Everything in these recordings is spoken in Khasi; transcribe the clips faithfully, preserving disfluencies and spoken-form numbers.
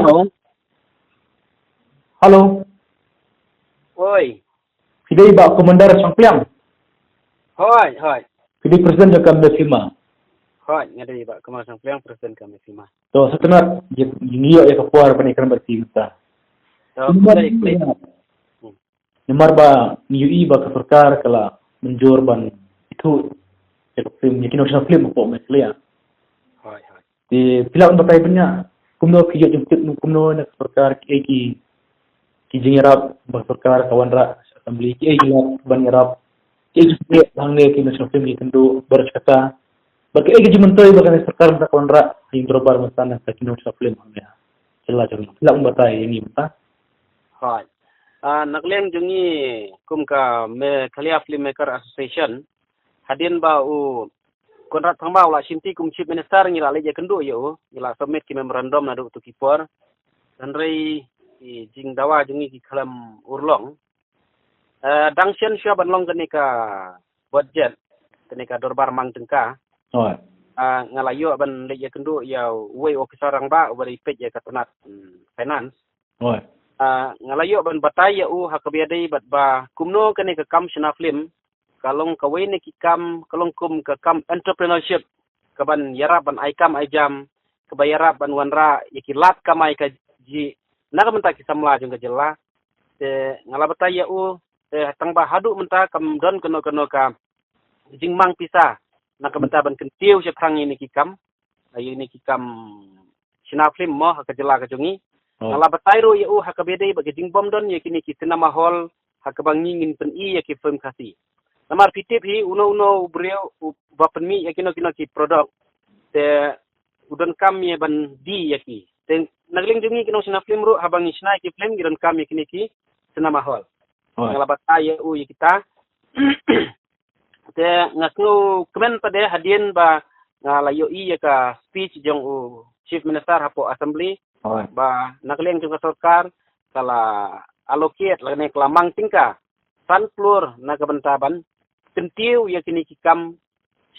Hello. Hello. Oi. Phi dei Bah Commander Shangpliang? Hoi, hoi. Phi dei President jong ka MEFIMA? Hoi, nga dei Bah Commander Shangpliang, President ka MEFIMA. To, sa tynat, ngi ïoh ïa ka por ban ïakren bad phi mynta. To, khublei, khublei. Hmm. Namar ba ngi ïohi ba ka sorkar ka la mynjur ban ithuh ïa ka film, ïa ki nongshna film hapoh Meghalaya. Hoi, hoi. Te phi lah ban batai bniah kumno phi ïoh jingtip, kumno na ka sorkar, kiei ki, ki jingïarap ba ka sorkar ka wanrah sha assembly, kiei ki lad ban ïarap, kiei ki jingtip hangne ki nongshna film ki kynduh baroh kata. Bad kiei ki jingmyntoi ba ka sorkar mynta ka wanrah ha ïing dorbar mynta na ka ki nongshna film hangne. Phi lah ban batai ïa ngi mynta. Hoi. Ah, na ka liang jong ngi kum ka Meghalaya Filmmaker Association, hadien ba u Conrad Sangma u la shimti kum Chief Minister, ngi la leit ïakynduh ïa u, ngi la submit ki memorandum naduh tu ki por. Hynrei ki jingdawa jong ngi ki khlem urlong. Eh, dang shen shuwa ban long kane ka budget, kane ka dorbar mang tyngka. Hoi. Ah, nga la ïoh ban leit ïakynduh ïa uwei u officer rangbah uba dei peit ïa ka tnat, hmm, finance. Hoi. Ah, nga la ïoh ban batai ïa u ha kaba ïadei bad ba kumno kane ka kam shna film ka long kawei na ki kam, ka long kum ka kam entrepreneurship, kaban ïarap ban ai kam ai jam, kaba ïarap ban wanrah ïa ki lad kamai kajih na ka bynta ki samla jong ka jylla. Te nga la batai ïa u, te tang ba haduh mynta kam don kano kano ka jingmang pisa na ka bynta ban kyntiew sha thrang ïa kine ki kam, ïa kine ki kam shna film mo ha ka jylla ka jong ngi. Oh. Nga la batai ruh ïa u ha kaba ïadei bad ka jingbym don ïa kine ki cinema hall ha kaba ngi ngin pyni ïa ki film Khasi. Namar phi tip hi, uno uno u briew uba pynmih ïa kino kino ki product, te u donkam ïa ban die ïa ki. Te na ka liang jong ngi ki nongshna film ruh, haba ngi shna ïa ki film ngi donkam ïa kine ki cinema hall. Hoi. Nga la batai ïa u ïa kita. Te nga sngewkmen pat de hadien ba nga la ïohi ïa ka speech jong u Chief Minister hapoh Assembly. Hoi. Ba na ka liang jong ka sorkar ka la allocate lane ka la mang tyngka san klur na ka bynta ban kyntiew ïa kine ki kam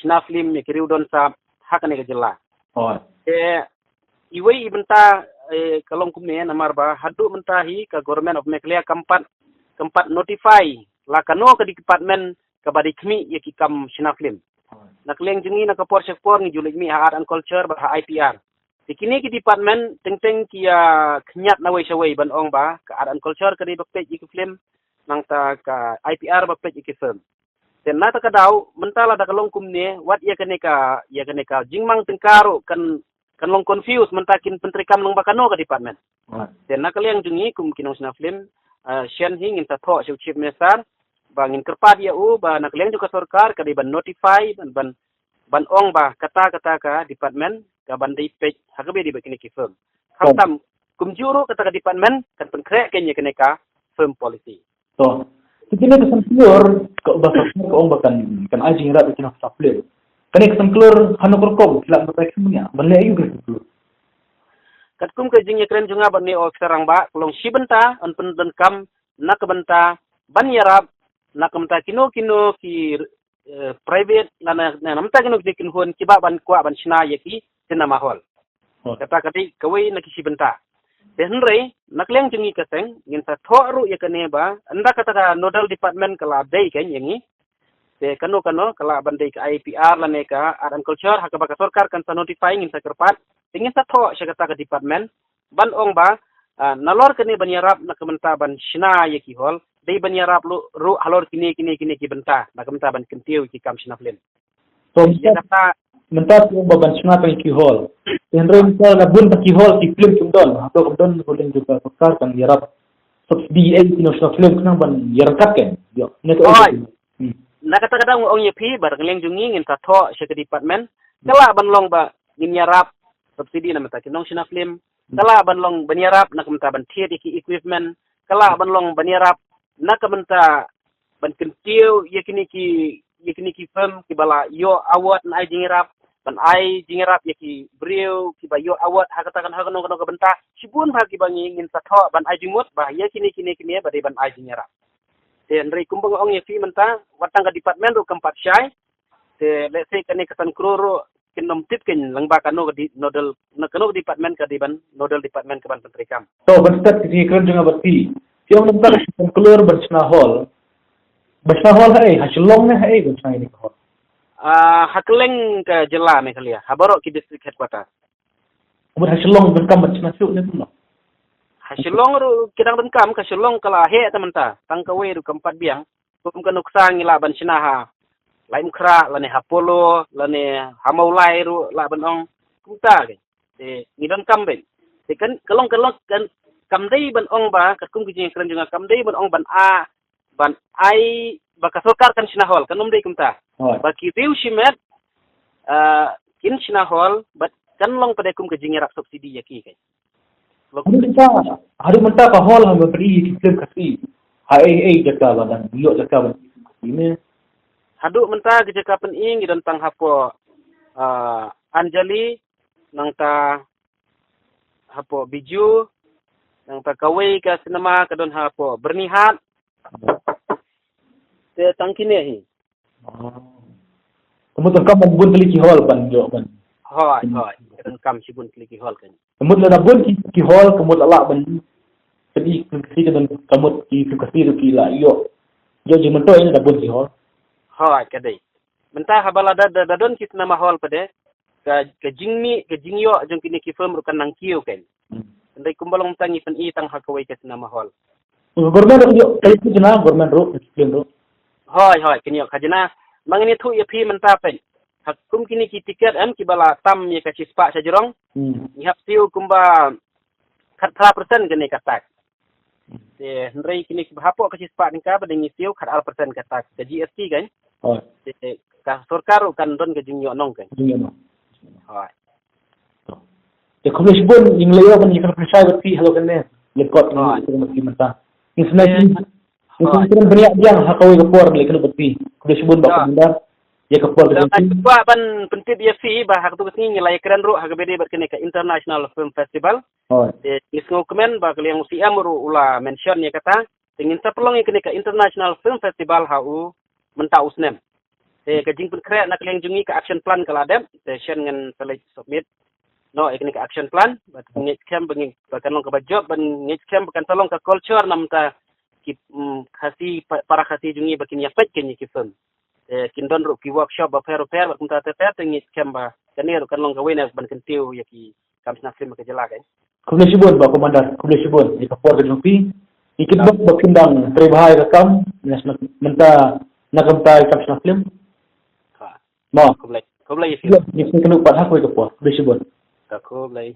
shna film ïa ki riew don sap ha kane ka jylla. Hoi. Te iwei i bynta, eh, ka long kumne namar ba haduh mynta hi ka Government of Meghalaya kam pat, kam pat notify la kano ka department kaba dei khmih ïa ki kam shna film. Hoi. Na ka liang jong ngi na ka por sha ka por ngi ju leit mih ha Art and Culture bad ha I P R. Te kine ki department teng teng ki ïa khñiat nawei shawei ban ong ba ka Art and Culture ka dei ba peit ïa ki film, nangta ka I P R ba peit ïa ki film. Te na kata ka daw mynta lada ka long kumne, wat ïa kane ka, ïa kane ka jingmang tyngka ruh kan, kan long confuse, mynta kin pyntreikam lang ba kano ka department. Right. Te na ka liang jong ngi kum ki nongshna film, eh, shen hi ngin sa thoh sha u Chief Minister ba ngin kyrpad ïa u ba na ka liang jong ka sorkar ka dei ban notify, ban, ban, ban ong ba kata kata ka department ka ban dei peit ha kaba dei ba kine ki film. Khamtam kumjuh ruh kata ka department kan pynkhreh kein ïa kane ka film policy. To, te kine ka san klur ka ba sa ka ong ba kan, kan ai jingïarap ïa kine ki film. Kane ka san klur hano ka rukom, phi lah ban batai kumne ban leh aïu kane ka san klur? Katkum ka jingïakren jong nga bad une u officer rangbah, ka long shi bynta yn pyndonkam na ka bynta ban ïarap na ka bynta kino kino ki, eh, private na, na, na, na bynta kino kino ki kynhun kiba ban kwah ban shna ïa ki cinema hall. Oh. Kata ka dei kawei na ki shi bynta. Te hynrei na ka liang jong ngi ka seng ngin sa thoh ruh ïa kane ba ynda kata ka nodal department ka la dei kein ïa ngi, te kano kano ka lah ban dei ka I P R lane ka Art and Culture, ha kaba ka sorkar kan sa notify ngin sa kyrpad. Te ngin sa thoh sha kata ka department ban ong ba, ah, nalor kane ban ïarap na ka bynta ban shna ïa ki hall, dei ban ïarap ruh, ruh halor kine, kine, kine ki bynta na ka bynta ban kyntiew ïa ki kam shna film. To, ïa mynta, kata mynta phi ong ba ban shna tang ki hall. Hynrei mynta na bun tang ki hall ki film kim don. Hato kam don hall jong ka sorkar kan ïarap subsidy ïa ki nongshna film khnang ban ïarap kein? Ïa, ne ka. Oi. Hmm. Na kata ka daw nga ong ïa phi ba na ka liang jong ngi ngin sa thoh sha ka department. Hmm. Ka lah ban long ba ngin ïarap subsidy na bynta ki nongshna film. Hmm. Ka lah ban long ban ïarap na ka bynta ban thied ïa ki equipment. Ka lah ban long ban ïarap na ka bynta ban kyntiew ïa kine ki, ïa kine ki film kiba la ïoh award, ban ai jingïarap, ban ai jingïarap ïa ki briew kiba ïoh award ha kata kan, ha kano kano ka bynta. Shibun bha kiba ngi ngin sa thoh ban ai jingmut ba ïa kine, kine, kine ba dei ban ai jingïarap. Te hynrei kumba nga ong ïa phi mynta, wat tang ka department ruh kam pat shai. Te let's say kane ka san klur ruh kin ym tip kin lang ba kano ka di-, nodal, na kano ka department ka dei ban, nodal department ka ban pyntreikam. To, ban start ka jingkren jong nga bad phi. Phi ong mynta ka klur ban shna hall. Ban shna hall haei, ha Shillong ne haei ban shna ïa kane ka hall? Ah, ha kylleng ka jylla Meghalaya, ha baroh ki district headquarter. Ka mut ha Shillong donkam ban shna shuh ne kumno? Ha Shillong ruh ki dang donkam, ka Shillong ka la heh te mynta, tang kawei ruh kam pat biang. Kum ka nuksa ngi lah ban shna ha Laitumkhrah, lane ha Polo, lane ha Mawlai ruh lah ban ong. Kumta ke. Te ngi donkam beit. Te kan, ka long, ka long, kan, kam dei ban ong ba, katkum ka jingkren jong nga, kam dei ban ong ban a, ban ai ba ka sorkar kan shna hall, kan ym dei kumta. Hooid. Ba ki riew shimet, ah, kin shna hall, bad kan long pat de kum ka jingïarap subsidy ïa ki, kan. Haduh mynta, haduh mynta ka hall ha ba phi ïoh ki film Khasi. Ha ei ei jaka ba dang ïoh jaka ban film Khasi ne? Haduh mynta ka jaka pyni ngi don tang hapoh, ah, Anjali, nangta hapoh Bijou, nangta kawei ka cinema ka don hapoh Byrnihat. Te tang kine hi. Oh. Ka mut donkam ban bun tylli ki hall ban ïoh ban. Hooid, hooid. Ka donkam shibun tylli ki hall kan. Ka mut lada bun ki, ki hall, ka mut la lah ban. Ka mut ki film Khasi ruh ki la ïoh. Ïoh jingmyntoi lada bun ki hall. Hooid, ka dei. Mynta haba la da, da, da don ki cinema hall pat de, ka, ka jingmih, ka jingïoh jong kine ki film ruh kan nang kiew kan. Hmm. Hynrei kumba long mynta ngi pyni tang ha kawei ka cinema hall. Government ruh ïoh, ka ïoh ka jingïoh, government ruh, ka film ruh. Hooid, hooid, kin ïoh ka jingïoh. Ma ngi ïathuh ïa phi mynta pat. Ha kum kine ki tiket em kiba la tam ïa ka shispah sha jrong. Hmm. Ngi hap siew kumba khatphra percent kane ka tax. Te hynrei kine kiba hapoh ka shispah tyngka ba dang ngi siew khatar percent ka tax, ka G S T kan. Oh. Te ka sorkar ruh kan don ka jingïoh nong kan. Jingïoh nong. Hooid. Te khublei shibun, ngi la ïoh ban ïa ka pyrshah bad phi halor kane. Lyngkot ngi ïoh ka mynta. Ngi sngewbha. Ngi sngewbha ban ïa biang ha kawei ka por lei kane bad phi. Khublei shibun Bah Commander. Ïa ka por ka jong phi. Nga kwah ban pyntip ïa phi ba ha katu ka sngi ngi la ïakren ruh ha kaba ïadei bad kane ka International Film Festival. Hooid. Te ngi sngewkmen ba ka liang u C M ruh u la mention ïa kata. Te ngin sa pynlong ïa kane ka International Film Festival ha u mynta u snem. Te ka jingpynkhreh na ka liang jong ngi ka action plan ka la dep. Te shen ngan sa leit submit noh ïa kane ka action plan. Bad ngeit skhem ba ngeit ba kan long kaba jop, bad ngeit skhem ba kan sa long ka culture na bynta ki, mm, Khasi, pa-, para Khasi jong ngi ba kin ïa peit kane ki film. Te kin don ruh ki workshop bapher bapher, bad kumta ter ter, te ngeit skhem ba kane ruh kan long kawei na ban kyntiew ïa ki kam shna film ka jylla kan. Khublei shibun Bah Commander, khublei shibun ïa ka por ka jong phi. Ngi kyrpad ba phin dang trei bha ïa ka kam, mynta na ka bynta ïa ka kam shna film. Ha. Mo. Khublei, khublei ïa phi. Ngi sngewbha pat ha kawei ka por. Khublei shibun. Ka khublei.